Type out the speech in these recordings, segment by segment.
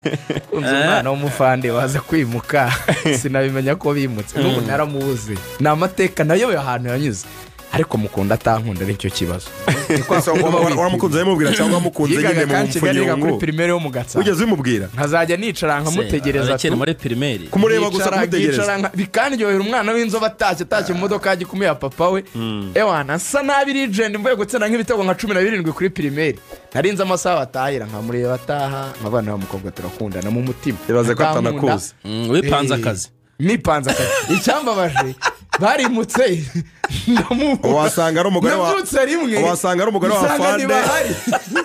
Kunze umwana w'umufande waza kwimuka, sinabimenya ko bimutse, n'ubu naramubuze. Ni amateka nayo ahantu yanyuze, ariko mukunda atankunda, nicyo kibazo. Waramukunze abimubwira cyangwa wamukunze Yigaga nyine mu kandi Kigali, yiga kuri mfunyungu? primaire yo mu Gatsata. Wigeze ubimubwira? Nkazajya nicara nkamutegereza. Arakiri muri primaire. Kumureba gusa, Yicara, kumutegereza. nkicara bikanryohera, umwana w'inzobe atashye mu modoka ya ya papa we. Ewana, nsa nabi, legend, mvuye gutsinda nk'ibitego nka 17 kuri primaire. Narinze amasaha batahira, nkamureba ataha, nkabana mukobwa turakundana mu mutima. Ibaze ko Atankunda. atanakuzi. Wipanze akazi. Nipanze akazi. Icyambabaje, barimutse, ndamubura. Wasanga ari umugore wa Nabyutse rimwe Wasanga ari umugore wa nsanga fande. ntibahari.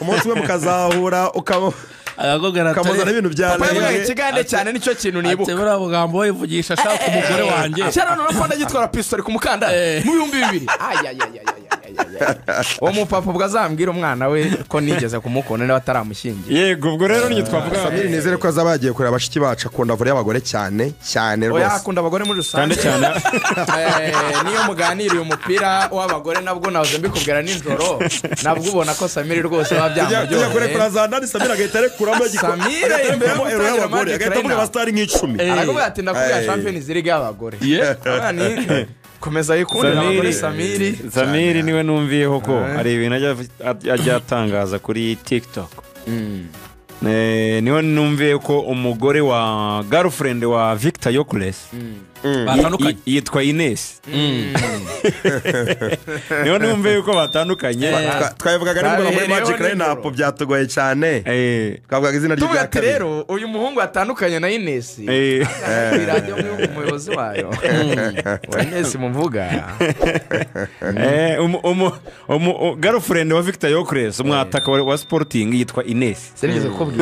Umunsi umwe mukazahura, ukaba Agakobwa ukamuzana ibintu bya Papa yavugaga rege. ikigande cyane, nicyo kintu Ati nibuka. buriya bugambo wivugisha ashaka umugore wanjye. Kera noneho fande agitwara pistori ku mukandara mu 2000. Ay, ay, ay, ay, ay, ay, ay. Uwo mupapa ubwo azambwira umwana we ko nigeze kumukunda niba ataramushyingira. Yego, ubwo rero niyo twavuga. Samiri, nizere ko azaba yagiye kureba bashiki bacu. Akunda volley y'abagore cyane cyane Oya, rwose. akunda abagore muri Cyane rusange. cyane. Niyo muganiriye umupira w'abagore, nabwo nahoze mbikubwira nijoro, nabwo ubona ko Samiri rwose biba Tujya kurekura byamuryoheye. za ndani, Samiri agahita arekuramo. Samiri Agahita arekuramo imbere ero yo y'abagore, gutangira agahita avuga Magic. abasitari nk'icumi. Arakuvuga ati: "Ndakubwira Champions League y'abagore." Abana, komeza yikundira abagore, Samiri. Samiri niwe numviyeho ko hari ibintu ajya atangaza kuri TikTok. Niwe numviye ko umugore wa girlfriend wa Victor Gyokeres Batandukanye. yitwa Ines. Niwe numviye ko batandukanye. Twabivugaga nimugoroba muri Twabihereyeho Magic nijoro. Line-up, byatugoye cyane. Twavugaga izina rye Tuvuga rya ati kabiri. rero uyu muhungu atandukanye na Ines. Radiyo, umuyobozi wayo wa Ines muvuga. Girlfriend wa Victor Gyokeres, umwataka wa Sporting, yitwa Ines. Sinigeze kukubwira.